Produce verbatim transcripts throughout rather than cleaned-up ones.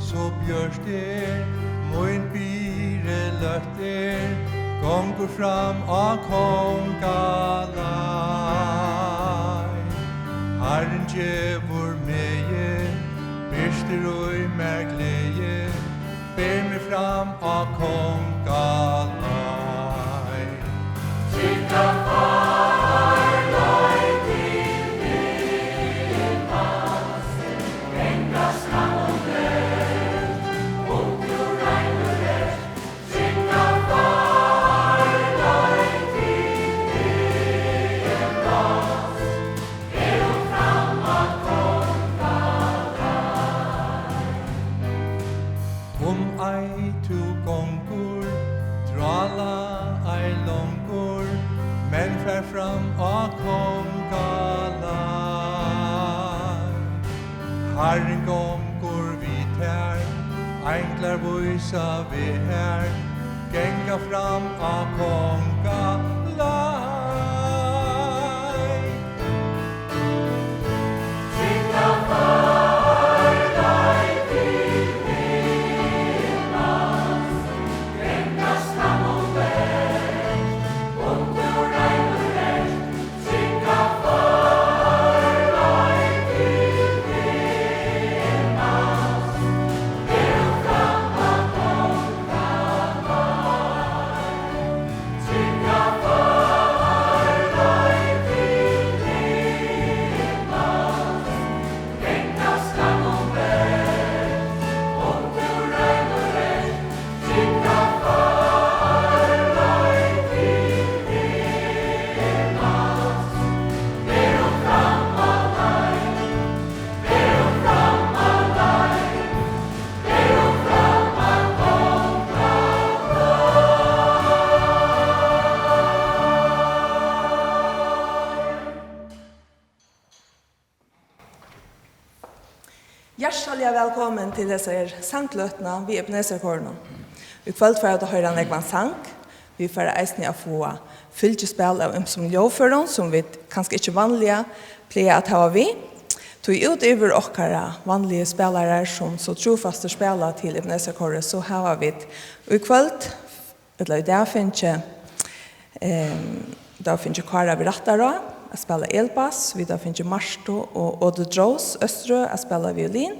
So bjørt er, mín byrði løtt er, gongur fram á kongaleið. Harrin gevur megi, birtir í mær gleði, ber meg fram á kongaleið. Trygga far leið til himmals, ganga skal um veg, um tú reinur ert. Trygga far leið til himmals, ber hon fram á kongaleið. Um ei tú gongur, trála ei longur, men far fram á kongaleið. Harrin gongur við tær, einglar vísa veg har, ganga fram á kongaleið. Hjartaliga vælkomin til hesa her sangløtuna við Ebenezer-korinum. Í kvøld fara vit at hoyra nógvan sang. Vit fara eisini at fáa fylgispæl av ymsum ljóðførum, sum vit kanska ikki vanliga plaga at hava við. Tí út yvir okkara vanligu spælarar, sum so trúfastir spæla til Ebenezer-kórið, so hava vit í kvøld, ella í dag, fingið, ehm, vit hava fingið Kára við rættará at spæla elbass, vit hava fingið Martu og Odu Drós Østrø at spæla violin,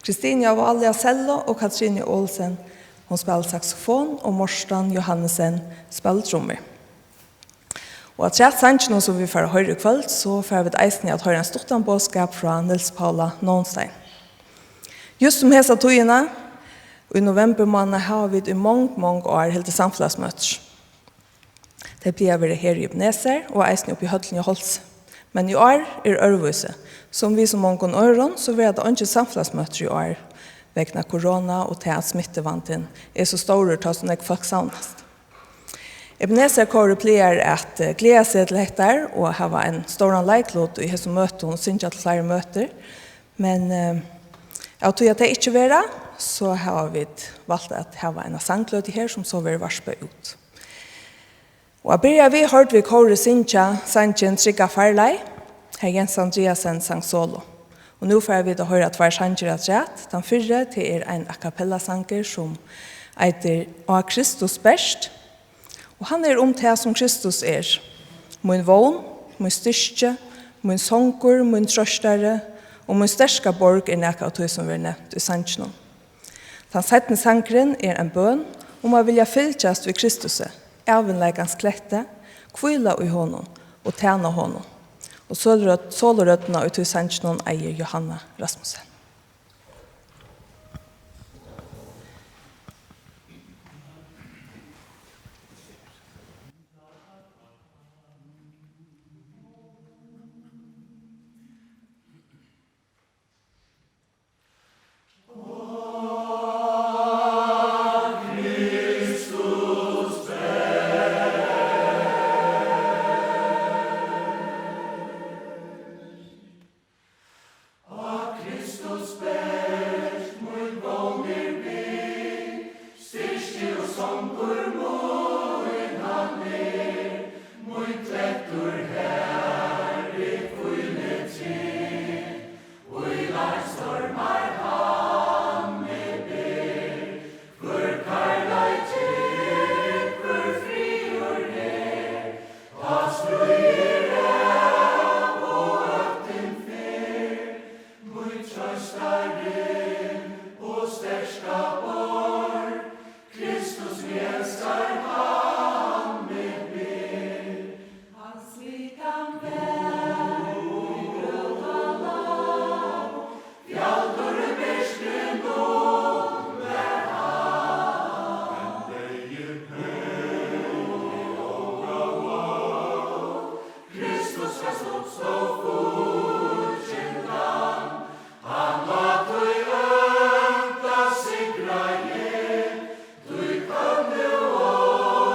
Kristine á Váli á cello og Katrine Olsen, hon spælir saxofon, og Mortan Johannesen spælir trummur. Og afturat sanginum, sum vit fara at hoyra í kvøld, so fara vit eisini at hoyra ein stuttan boðskap frá Niels Paula Nordenstein. Júst um hesa tíðina, í novembermánað, hava vit í mong, mong ár hildið samfelagsmøtir. Tey plaga at vera her í Ebenezer og eisini uppi í høllini á Hálsi. Men í ár er øðrvísi. Sum við so mongum øðrum, so verða tað eingi samfelagsmøtir í ár vegna korona og tað, at smittuvandin er so stórur, tá so nógv fólk savnast. Ebenezer-kórið plagar at, eh, gleða seg til hetta og hava ein stóran leiklut í hesum møtum og syngja til fleiri møtir. Men, eh, av tí at tey ikki verða, so hava vit valt at hava eina sangløtu her, sum so verður varpað út. Og at byrja við hoyrdu vit kórið syngja sangin Trygga far leið, har Jens Andreasen sang solo. Og nú fara vit at hoyra tveir sangir afturat. Tann fyrri, tað er ein a cappella-sangur, sum eitur Á Kristus bert. Og hann er um tað, sum Kristus er. Mín vón, mín styrki, mín songur, mín trøstari og mín sterka borg er nakað av tí, sum verður nevnt í sanginum. Tann seinni sangurin er ein bøn um at vilja fylgjast við Kristusi, ævinleikans kletti, hvíla í honum og tæna honum. Og solorødd-, solorøddina í tí sanginum eigur Jóhanna Rasmussen. Meistari og sterka borg, Kristus, meg elskar, hann meg ber. Hans likam var í grøvd og lág, fjaldur í myrkrinum var hann. Men deyðin hevði ongan mátt. Kristus reis upp, stóð fíggindin, hann á tí ónda sigraði, tí hvønn nú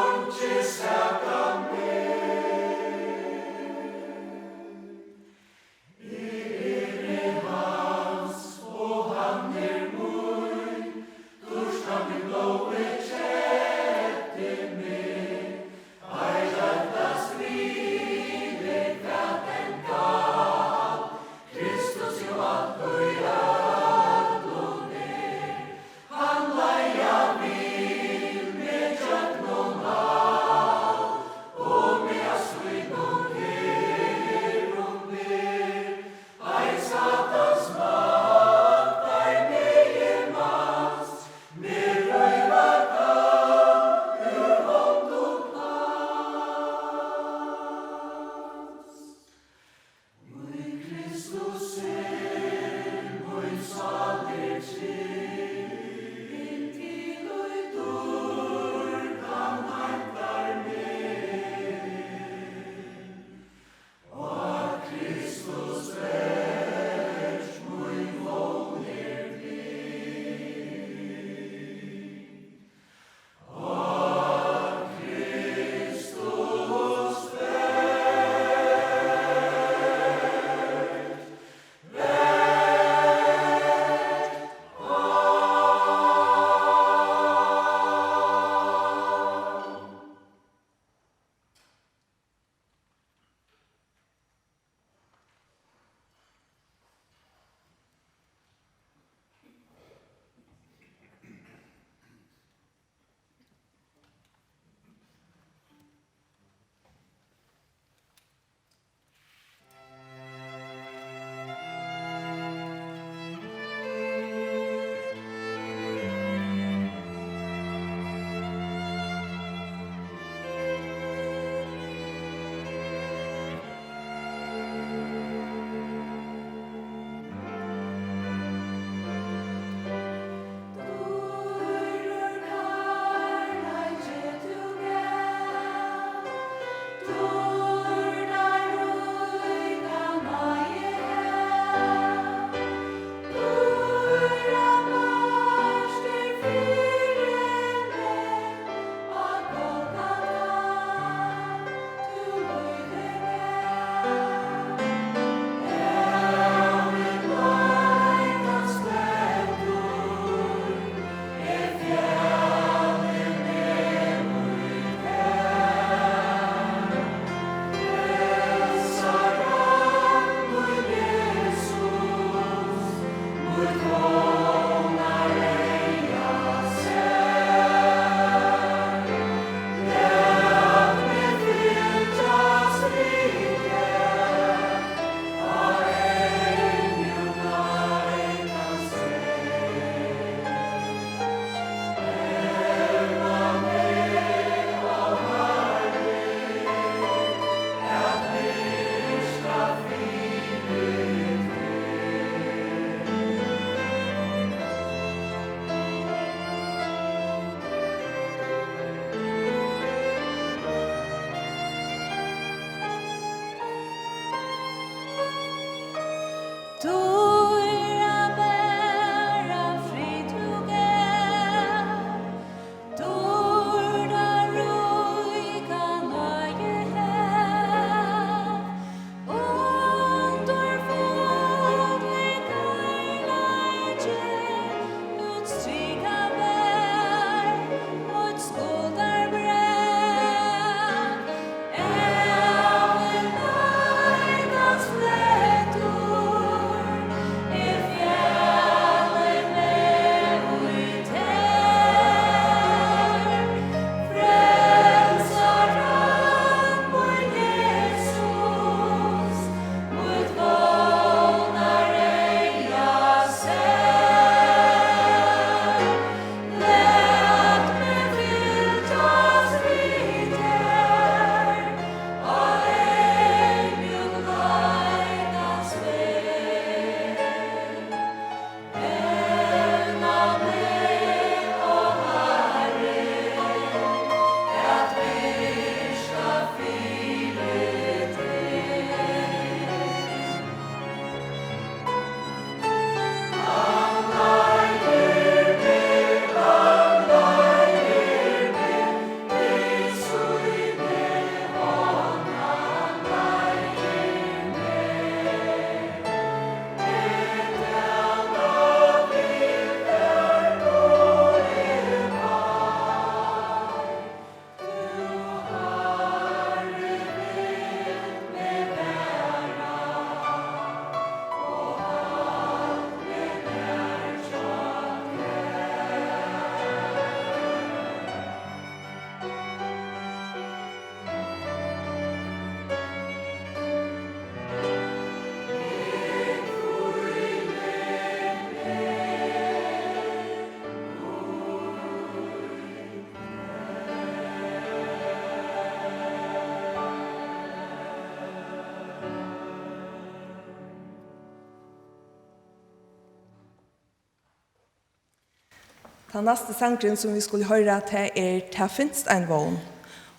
Tann næsti sangurin, sum vit skulu hoyra, tað er "Tað finst ein vón",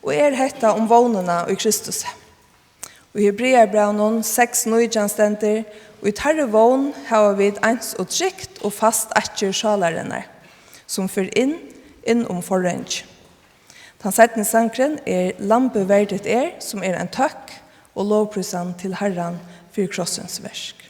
og er hetta um vónina í Kristusi. Í Hebreabrævinum seks nítjan stendur: "Í teirri vón hava vit eins og trygt og fast akker sálarinnar, sum fer inn, inn um forrangið." Tann seinni sangurin er "Lambið verdigt er", sum er ein tøkk og lovprísan til Harran fyri krossins verk.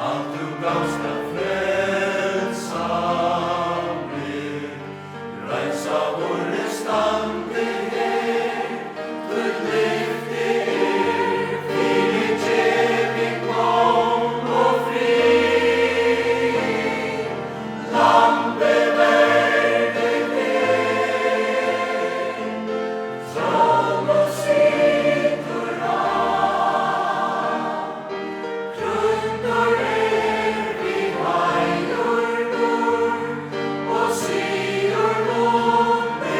At tú gavst at frelsa meg, reinsaður eg standi her, títt lyfti er fyrigeving, gomul og frið, Lambið verdi teg. Trón og situr á, krýndur er við heiður Guð, og sigur vunnur er.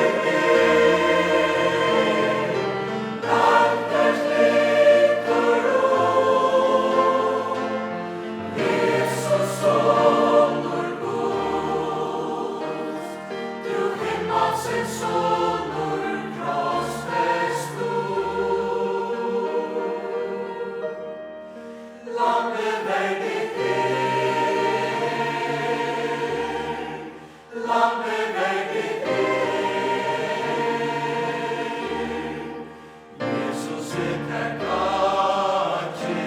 Løgtert liggur upp, Jesus, sonur Guðs. Tú himmalsins sonur, krossfestur. Lambið verdi teg, Lambið verdi teg. Jesus, eg tær takki,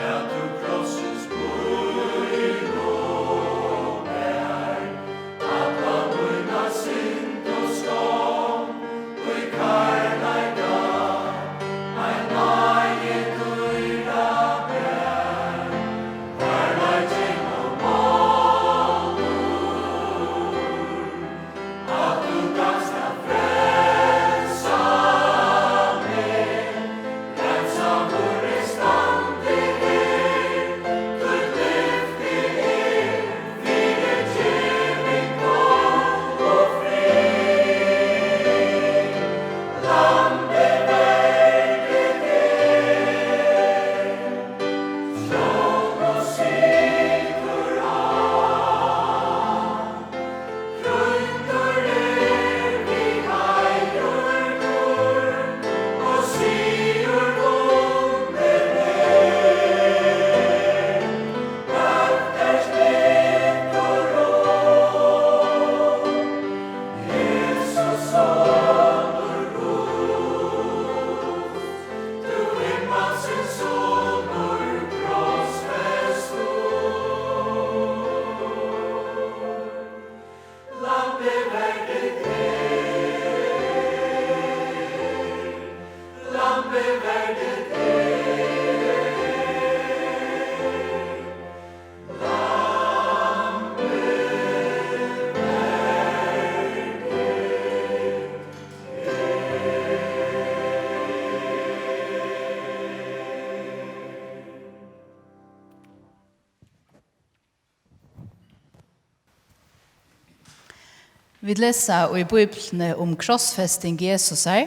at tú krossins pínu bar alla mína synd og skomm í kærleika ein náði dýra bar. Kærleikin og málur, at tú gavst at frelsa meg, reinsaður eg standi her, títt lyfti er fyrigeving, gomul og frið, Lambið verdi teg. Trón og situr á, krýndur er við heiður Guð, og sigur vunnur er. Løgtert liggur upp, Jesus, sonur Guðs. Tú himmalsins sonur, krossfestur. Lambið verdi teg, Lambið verdi teg, Lambið verdi teg. Vit lesa í Bíbliuni um krossfesting Jesusar,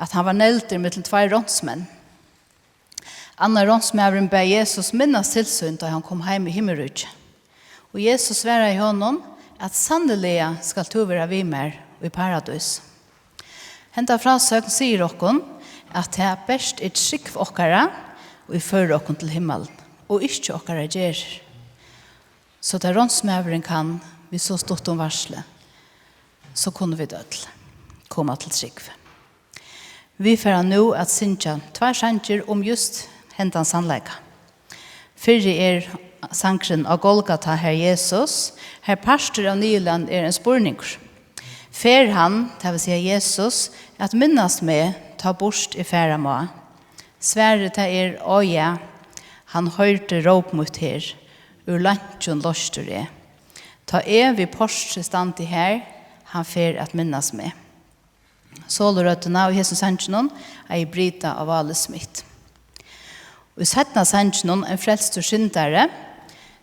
at hann var negldur millum tveir ránsmenn. Annar ránsmaðurin bað Jesus minnast til sín, tá hann kom heim í himmiríki. Og Jesus svaraði honum, at sanniliga skalt tú vera við mær í paradís. Henda frásøgn sigur okkum, at tað bert er trúgv okkara, ið førir okkum til himmalin, og ikki okkara gerðir. So tá ránsmaðurin kann við so stuttum varsli, so kunnu vit øll koma til trúgv. Vit fara nú at syngja tveir sangir um júst hendan sannleika. Fyrri er sangurin Á Golgata, har Jesus, har partur av niðurlagnum er ein spurningur. Fer hann, tað vil siga Jesus, at minnast meg, tá burtur eg fara má? Svarið, tað er, á ja, hann hoyrdi róp mítt her, úr leinkjum loystur eg. Tá eg við portrið standi har, hann fer at minnast meg. Solorøddina í hesum sanginum eigur Brita á Váli Smith. Í seinna sanginum, Ein frelstur syndari,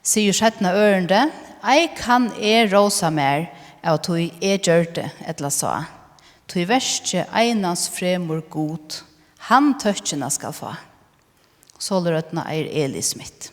sigur seinna ørindi, ei kann eg rósa mær av tí eg gjørdi ella sá, tí verkið einans fremur Gud, hann tøkkina skal fá. Solorøddina eigur Eli Smith.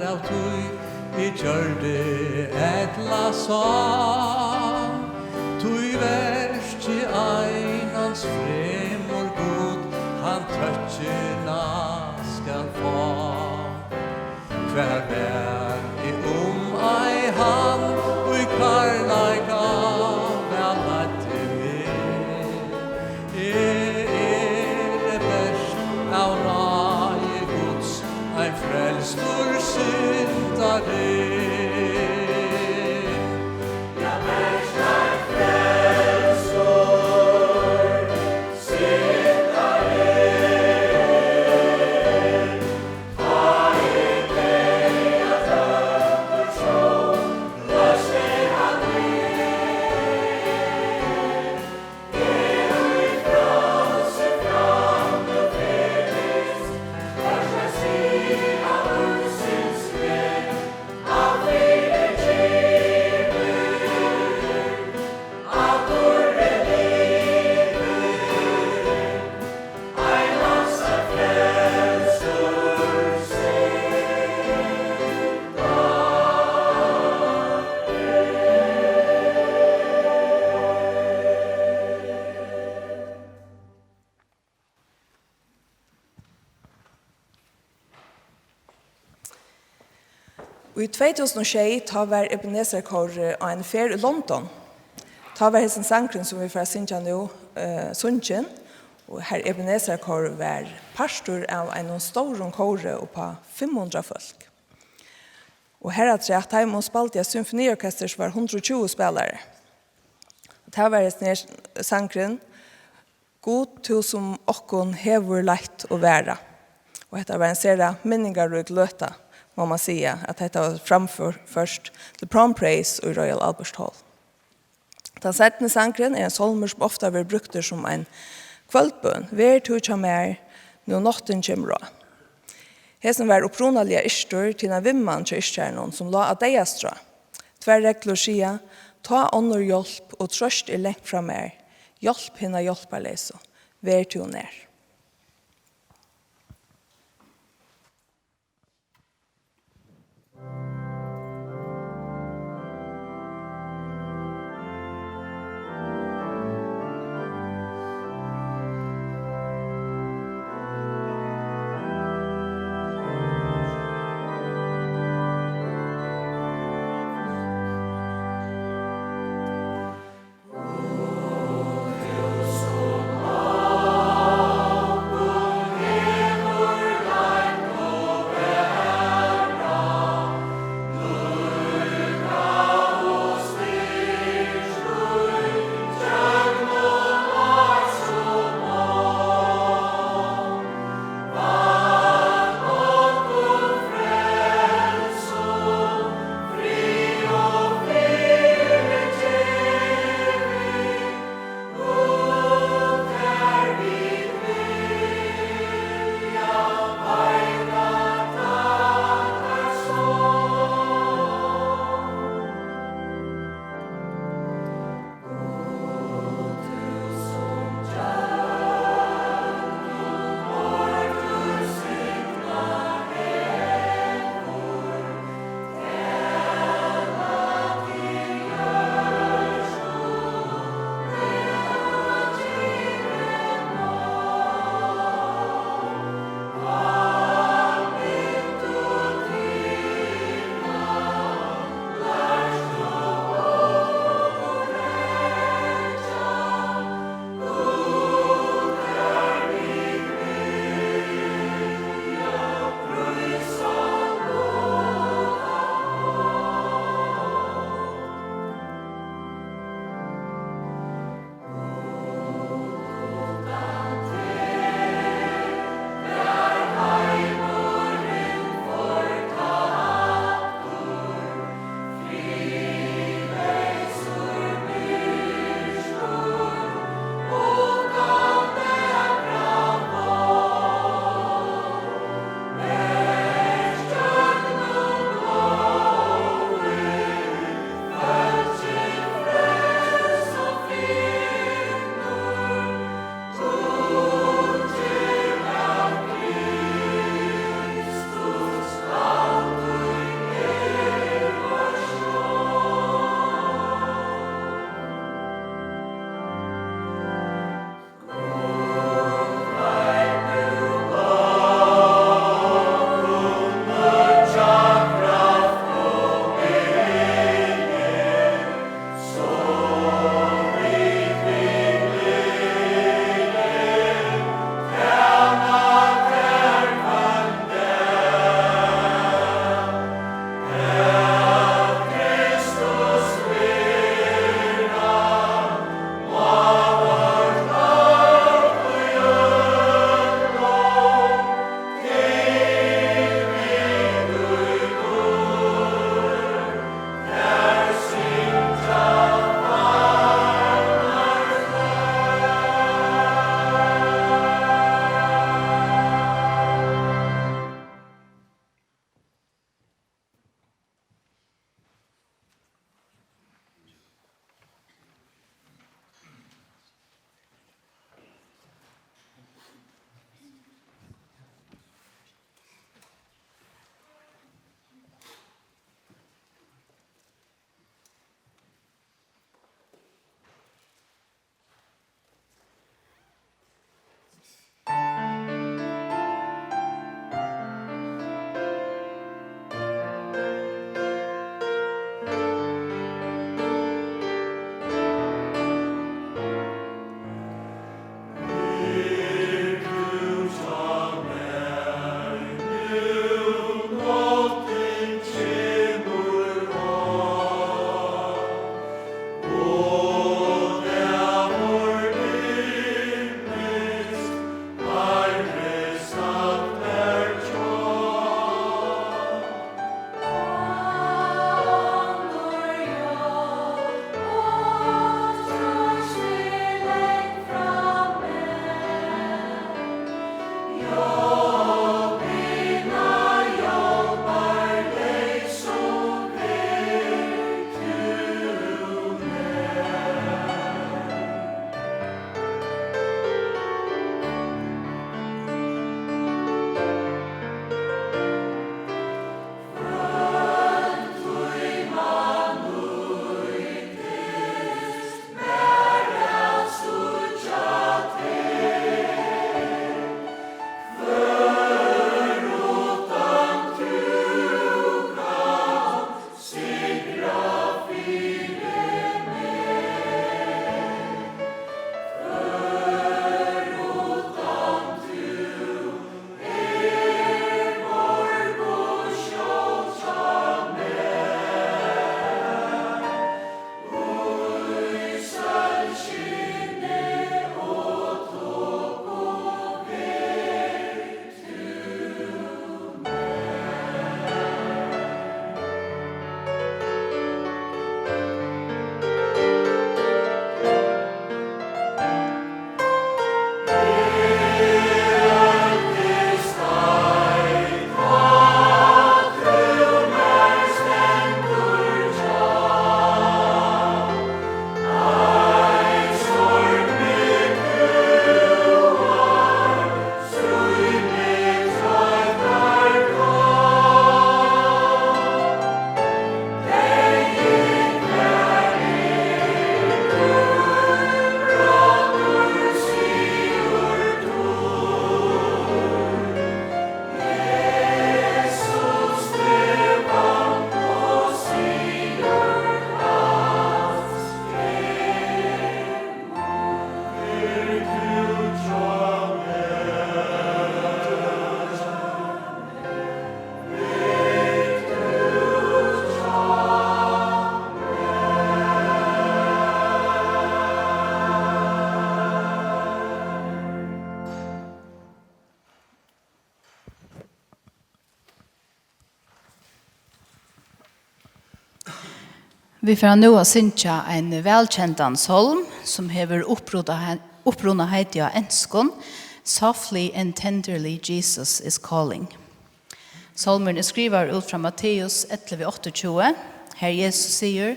Av tí eg gjørdi ella sá, tí verki einans fremur Gud, hann tøkkina skal fá. Hvar var eg, um ei hann í kærleika væl leiddi meg? Eg eri bert av náði Guds ein frelstur syndari. Ja, bert ein frelstur syndari. Í tvey túsund og sjey, tá var Ebenezer-kórið á eini ferð í London. Tá var hesin sangurin, sum vit fara at syngja nú, eh, sungin, og har Ebenezer-kórið var partur av einum stórum kóri upp á fimm hundrað fólk. Og harafturat teimum spældi eitt symfoniorkestur, sum var hundrað og tjúgu spælarar. Og tað var hesin her sangurin, Gud, tú sum okkum hevur leitt og varðað. Og hetta var ein sera minningarík løta, má man siga, at hetta var framført til Prom Praise í Royal Albert Hall. Tann seinni sangurin er ein sálmur, sum ofta verður brúktur sum ein kvøldbøn: Ver tú hjá mær, nú náttin kemur á. Hesin var upprunaliga yrktur til ein vinmann hjá yrkjaranum, sum lá á deyðastrá. Tvær reglur siga: Tá onnur hjálp og troyst er langt frá mær, hjálp hinna hjálparleysu, ver tú nær. Vit fara nú at syngja ein vælkendan sálm, sum hevur upprunahe-, upprunaheitið á enskum, Softly and tenderly Jesus is calling. Sálmurin er skrivaður út frá Matteus ellivu áttaogtjúgu, har Jesus sigur: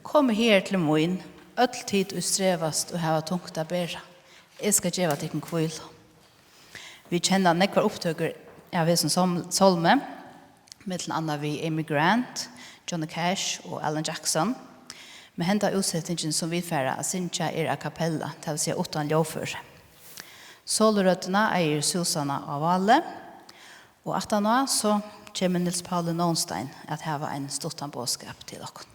"Komið her til mín, øll tit, ið strevast og hava tungt at bera. Eg skal geva tykkum hvílu." Vit kenna nógvar upptøkur av hesum sálm-, sálmi, millum annað við Amy Grant, Johnny Cash og Alan Jackson. Men henda útsetingin, sum vit fara at syngja, er a cappella, tað vil siga uttan ljóðføri. Solorøddina eigur Súsanna á Váli, og aftaná so kemur Niels Páli Nónstein at hava ein stuttan boðskap til okkum.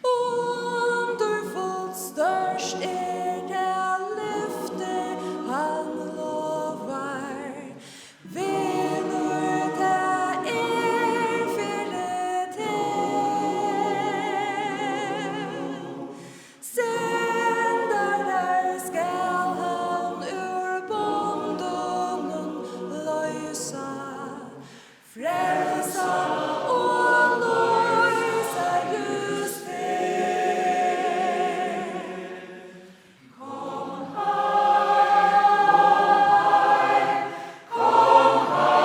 Undurfult stórt er tað lyfti, hann lovar, vinur, tað er fyri teg. Syndarar skal hann úr bondunum loysa, frelsa og loysa júst teg. Kom heim, kom heim, kom heim.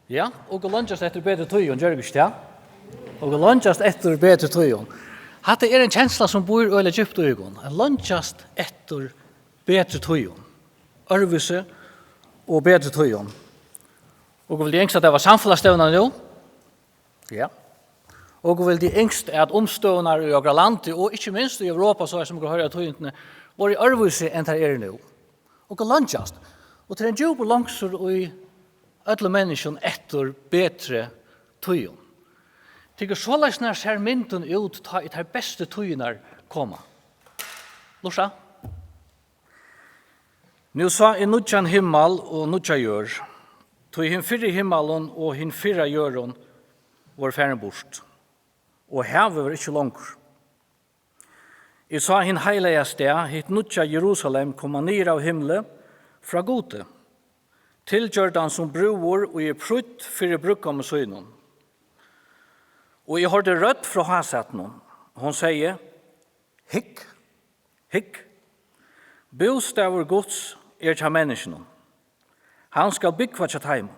Ja, okur leingjast eftir betri tíðum, gera okur ikki tað? Okur leingjast eftir betri tíðum. Hatta er ein kensla, sum býr øgiliga djúpt í okum, at leingjast eftir betri tíðum, øðrvísi og betri tíðum. Okur vildu ynskt, at tað var samfelagsstevna nú. Ja. Okur vildu ynskt, at umstøðurnar í okra landi, og ikki minst í Europa, so sum okur hoyra tíðindini, vóru øðrvísi, enn tær eru nú. Okur leingjast. Og tað er ein djúpur longstur í øllum menniskjum eftir betri tíðum. Tykur, soleiðis nær sær myndin út, tá ið tær bestu tíðirnar koma? Lurta. Nú sá eg nýggjan himmal og nýggja jørð. Tí hin fyrri himmalin og hin fyrra jørðin vóru farin burt, og havið var ikki longur. Eg sá hin heilaga stað, hitt nýggja Jerusalem, koma niður av himli frá Gudi, tilgjørdan sum brúður, ið er prýdd fyri brúðgómi sínum. Og eg hoyrdi rødd frá hásætinum. Hon segði: Hygg, hygg, bústaður Guds er hjá menniskjunum. Hann skal búgva hjá teimum.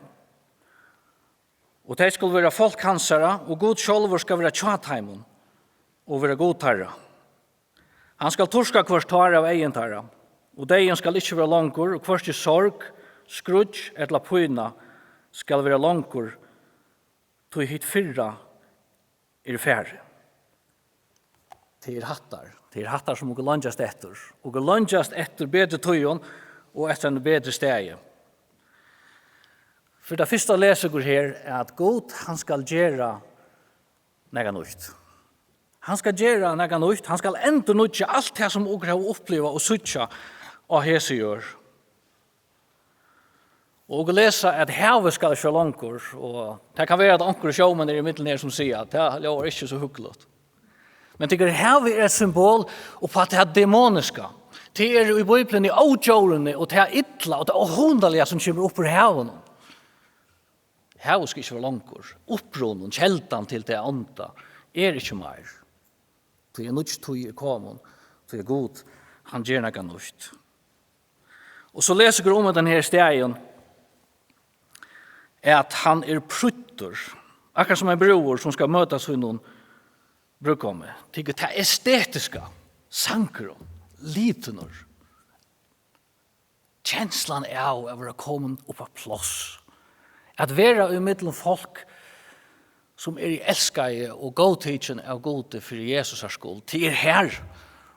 Og tey skulu vera fólk hansara, og Gud sjálvur skal vera hjá teimum og vera Gud teirra. Hann skal turka hvørt tár av eygum teirra, og deyðin skal ikki vera longur, og hvørki sorg, skríggj ella pína skal vera longur, tí hitt fyrra er farið. Tað er hattar. Tað er hattar, sum okur leingjast eftir. Okur leingjast eftir betri tíðum og eftir einum betri staði. Fyri tað fyrsta lesa okur her, at Gud, hann skal gera nakað nýtt. Hann skal gera nakað nýtt. Hann skal endurnýggja alt tað, sum okur hava upplivað og síggja á hesi jørð. Og okur lesa, at havið skal ikki vera longur, og tað kann vera, at onkrir sjómenn eru ímillum her, sum siga, at tað ljóðar ikki so hugnaligt. Men tykkur, havið er eitt symbol upp á tað demoniska. Tað er í Bíbliuni ódjórini og tað illa og tað óhugnaliga, sum kemur upp úr havinum. Havið skal ikki vera longur. Upprunin, keldan til tað ónda, er ikki meir. Tí ein nýggj tíð er komin, tí Gud, hann ger nakað nýtt. Og so lesa okur um hendan her staðin, at hann er prýddur, akkurát sum ein brúður, sum skal møta sínum brúðgómi. Tykkur, tað estetiska, sangurin, litirnir, kenslan av at vera komin upp á pláss, at vera í millum fólk, sum eru elskaði og góðtikin av Gudi fyri Jesusar skuld. Tað er her,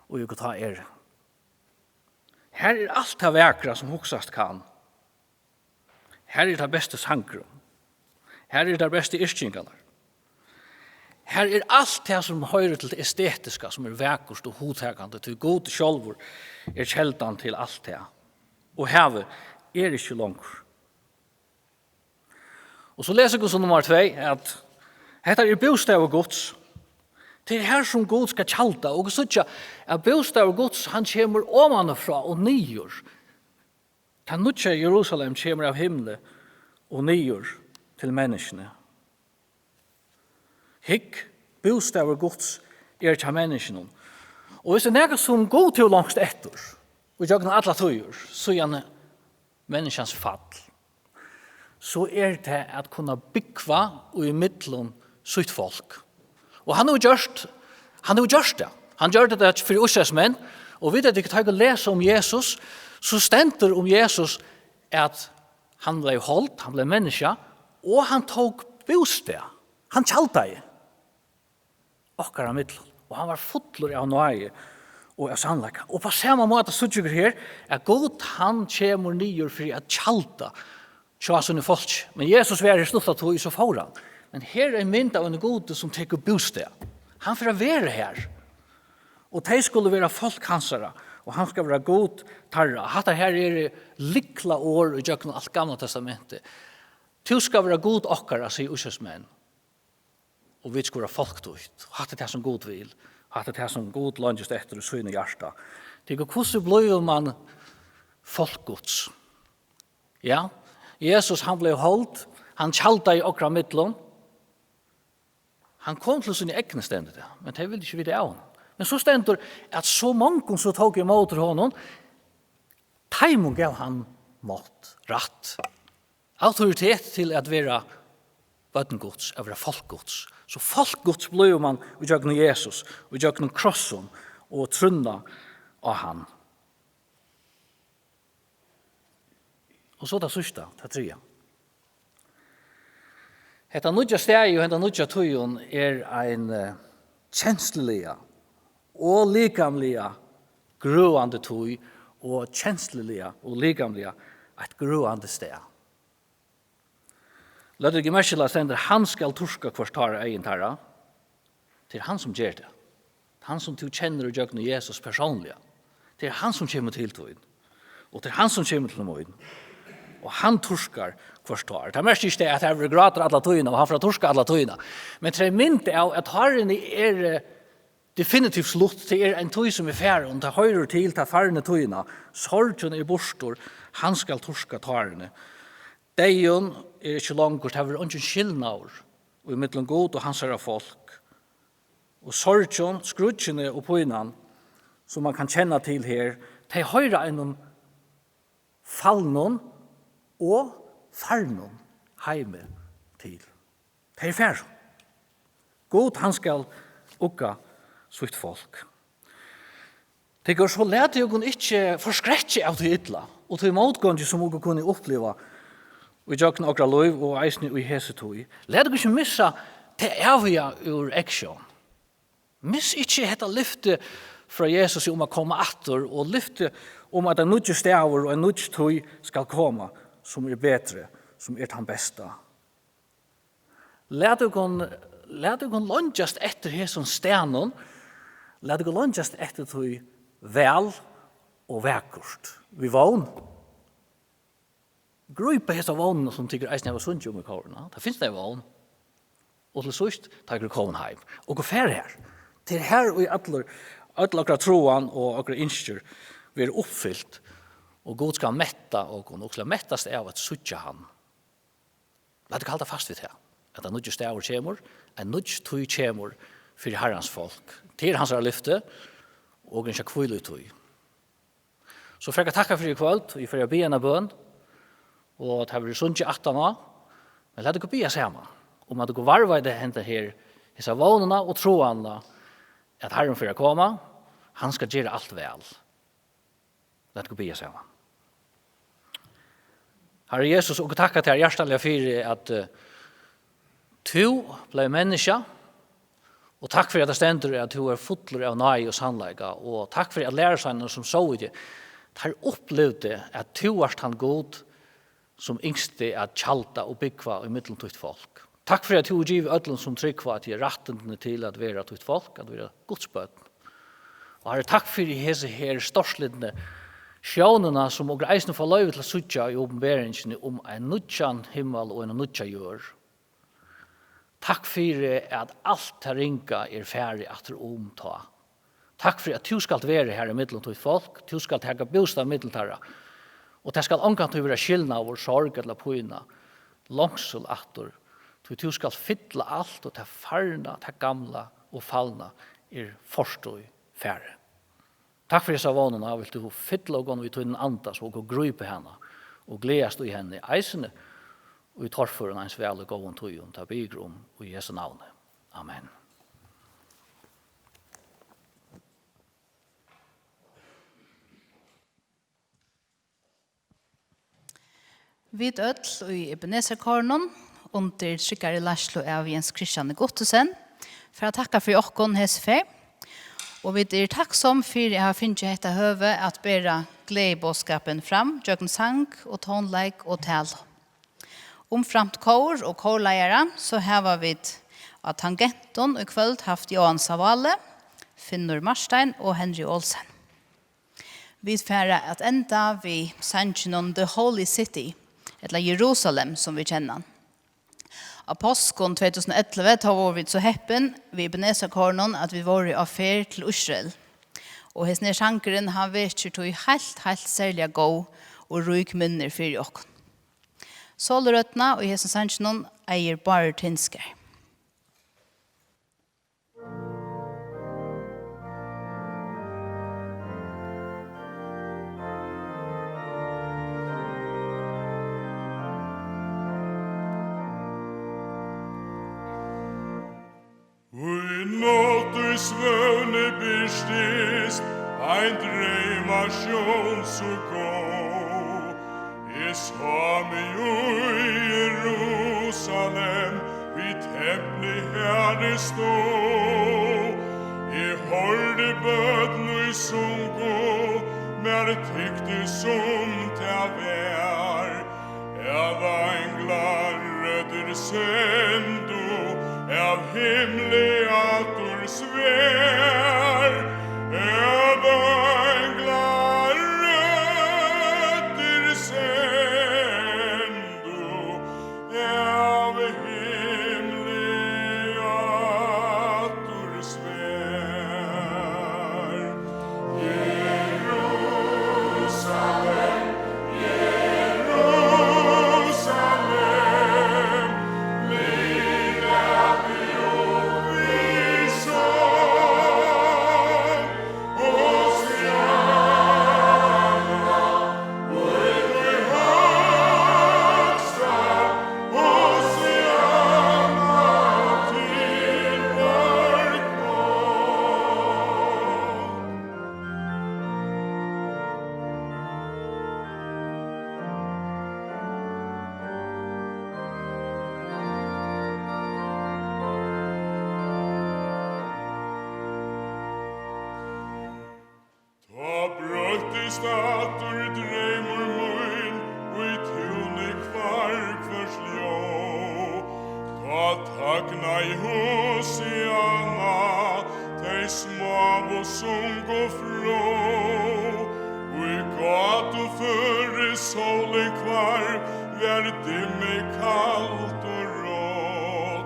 og eg tá er. Her er alt tað vakra, sum hugsast kann. Her er tað besti sangurin. Her er tað bestu yrkingarnar. Her er alt tað, sum hoyrir til tað estetiska, sum er vakurt og hugtakandi, tí Gud sjálvur er keldan til alt tað. Og havið er ikki longur. Og so lesa okur so nummar tvey, at hetta er bústaður Guds. Tað er her, sum Gud skal tjalda, og okur síggja, at bústaður Guds, hann kemur omanífrá og niður. Tað nýggja Jerusalem kemur av himli og niður til menniskjuni. Hygg, bústaður Guds er hjá menniskjunum. Og viss tað er nakað, sum Gud hevur longst eftir, og gjøgnum allar tíðir, síðan menniskjans fall, so er tað at kunna búgva í millum sítt fólk. Og hann hevur gjørt, hann hevur gjørt tað. Hann gjørdi tað fyri Ísraelsmenn, og vit, at vit kunnu lesa um Jesus, so stendur um Jesus, at hann bleiv hold, hann bleiv menniskja, og hann tók bústað. Hann tjaldaði okkara millum, og hann var fullur av náði og av sannleika. Og á sama máta síggja okur her, at Gud, hann kemur niður fyri at tjalda hjá síni fólki. Men Jesus var her stutta tíð, so fór hann. Men her er ein mynd av einum Gudi, sum tekur bústað. Hann fer at vera her. Og tey skulu vera fólk hansara, og hann skal vera Gud teirra. Hatta her eru lyklaorð í gjøgnum alt Gamla Testamentið. Tú skal vera Gud okkara, sigur Ísraelsmenn. Og vit skulu vera fólk títt. Hatta er tað, sum Gud vil. Hatta er tað, sum Gud leingist eftir í sínum hjarta. Tykkur, hvussu blívur mann fólk Guds? Ja, Jesus, hann bleiv hold, hann tjaldaði í okra millum. Hann kom til síni egnu, stendur tað, men tey vildu ikki vita av honum. Men so stendur, at so mongum, sum tóku ímóti honum, teimum gav hann mátt, rætt, autoritet til at vera børn Guds, at vera fólk Guds. So fólk Guds blívur mann í gjøgnum Jesus, í gjøgnum krossin og trúnna á hann. Og so tað síðsta, tað triðja. Hetta nýggja staðið og henda nýggja tíðin er ein, eh, kensluliga og likamliga grøðandi tíð og kensluliga og likamliga eitt grøðandi stað. Løgdu tit merki til, at stendur, hann skal turka hvørt tár av eygum teirra? Tað er hann, sum ger tað. Hann, sum tú kennir í gjøgnum Jesus persónliga. Tað er hann, sum kemur til tín. Og tað er hann, sum kemur til mín. Og hann turkar hvørt tár. Tað merkir ikki tað, at har verður grátur alla tíðina, og hann fer at turka alla tíðina. Men tað er mynd av, at tárini eru definitivt slutt. Tað er ein tíð, sum er farin, og tað hoyrir til ta farnu tíðina. Sorgin er burtur, hann skal turka tárini. Deyðin er ikki longur, tað verður eingin skilnaður í millum Gud og hansara fólk. Og sorgin, skríggini og pínan, sum man kann kenna til her, tey hoyra einum falnum og farnum heimi til. Tey eru farin. Gud, hann skal ugga sítt fólk. Tyggur, so latið okkum ikki forskrekka av tí illa, og tí mótgongi, sum okur kunnu uppliva í gjøgnum okra lív og eisini í hesi tíð. Latið okkum ikki missa tað æviga úr eygsjón. Miss ikki hetta lyfti frá Jesus um at koma aftur, og lyfti um at ein nýggjur dagur og ein nýggj tíð skal koma, sum er betri, sum er tann besta. Lat okkum, lat okkum leingjast eftir hesum staðnum. Lat okkum leingjast eftir tí væl og vakurt. Við vón. Grípa hesa vónina, sum tykur eisini hava sungið um í kórinum. Tað finst ein vón. Og til síðst, tá tykur eru komin heim. Og okur fara har. Tað er har, ið allur, øll okra tráan og okra ynskir verða uppfylt. Og Gud skal metta okkum, og skal mettast av at síggja hann. Lat okkum halda fast við tað, at ein nýggjur dagur kemur, ein nýggj tíð kemur fyri Harrans fólk. Tað er hansara lyfti, og okur ynskja hvílu í tí. So fari eg at takka fyri í kvøld, og eg fari at biðja eina bøn, og tað verður sungið aftaná, men lat okkum biðja saman, um at okur varðveita henda her, hesa vónina og tráanina, at Harrin fer at koma, hann skal gera alt væl. Lat okkum biðja saman. Harri Jesus, okur takka tær hjartaliga fyri, at, eh, tú bleiv menniskja, og takk fyri, at tað stendur, at tú ert fullur av náði og sannleika, og takk fyri, at lærusveinarnir, sum sóu teg, teir upplivdu, at tú vart tann Gud, sum ynskti at tjalda og búgva í millum títt fólk. Takk fyri, at tú hevur givið øllum, sum trúgva, at teg, rættindini til at vera títt fólk, at vera Guds børn. Og Harri, takk fyri hesi her stórslitnu sjónina, sum okur eisini fáa loyvi til at síggja í opinberingini um ein nýggjan himmal og eina nýggja jørð. Takk fyri, at alt tað ringa er farið aftur um tá. Takk fyri, at tú skalt vera har í millum títt fólk, tú skalt taka bústað millum teirra, og tað skal ongantíð vera skilnaður, sorg ella pína, longsul aftur, tí tú skalt fylla alt, og tað farna, tað gamla og falna er fortíð farið. Takk fyri hesa vónina, vilt tú fylla okkum við tínum anda, so okur grípa hana og gleðast í henni, eisini í torførum eins væl í góðum tíðum, tað biður um í Jesu navni. Amen. Vit øll í Ebenezer-kórinum, undir tryggari leiðslu av Jens Christian Guttussen, fara at takka fyri okkum hesa ferð, og vit eru takksom fyri at hava fingið hetta høvi at bera gleðiboðskapin fram gjøgnum sang og tónleik og talu. Umframt kór og kórleiðara, so hava vit á tangentum í kvøld havt Jóan Savale, Finnur Marstein og Henry Olsen. Vit fara at enda við sanginum The Holy City, ella Jerusalem, sum vit kenna hann. Á páskum tvey túsund og ellivu, tá vóru vit so heppin við Ebenezer-kórinum, at vit vóru á ferð til Ísrael. Og hesin her sangurin, hann vekir tí heilt, heilt serliga góð og rík minnir fyri okkum. Solorøddina í hesum sanginum eigur Bárður Tinskær. Í nátt í svøvni birtist ein dreymasjón so góð. Eg sá meg í Jerusalem, við templið har eg stóð. Eg hoyrdi børn, ið sungu, mær tykti, sum tað var, at einglarøddir sendu av himli aftur svar, at einglarøddir sendu Staddur dreymur mín, í túni hvarv hvørt ljóð. Tá tagnaði Hosianna, tey smáu sungu fró. Í gátuføri sólin hvarv, var dimmið kalt og rátt.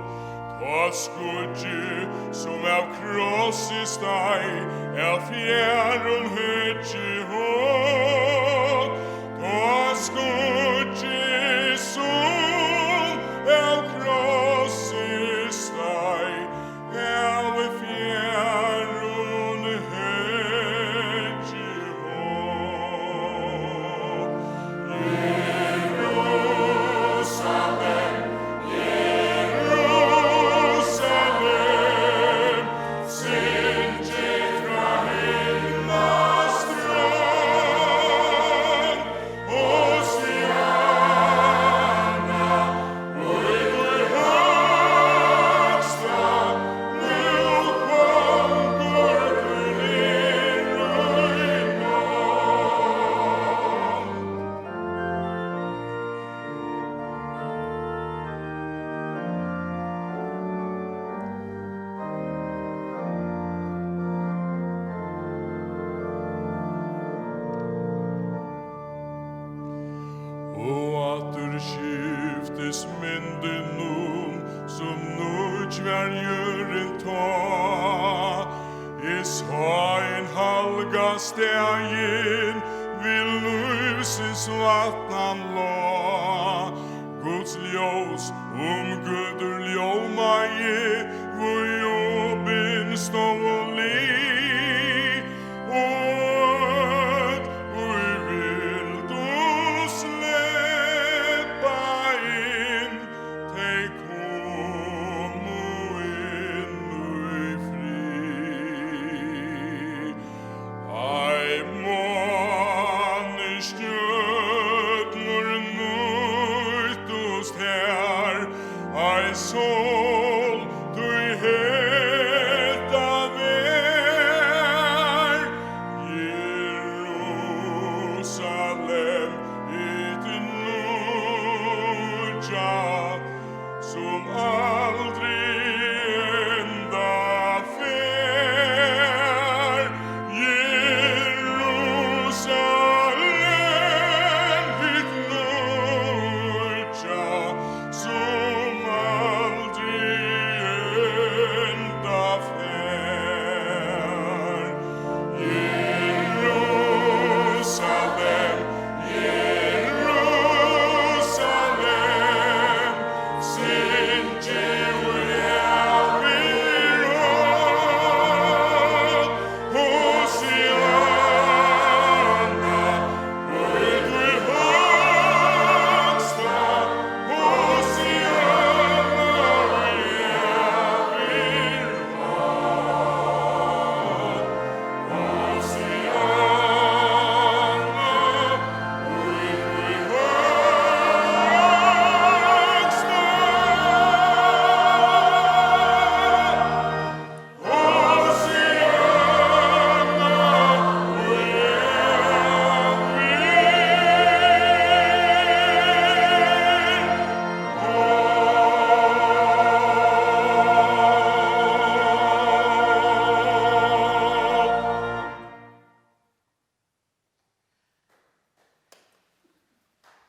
Tá skýggið, sum av krossi steig, av fjarum hekið hátt. Tá skýggið, sum av krossi steig, av fjarum hekið hátt. Jerusalem, Jerusalem, syngið frá himnastrond. Hosianna, í tí hægsta, nú kongur tín er í nánd. Og aftur skiftist myndin um, sum nýggj var jørðin tá. Eg sá ein halga staðin, við lívsins vatnan lá. Guds ljós um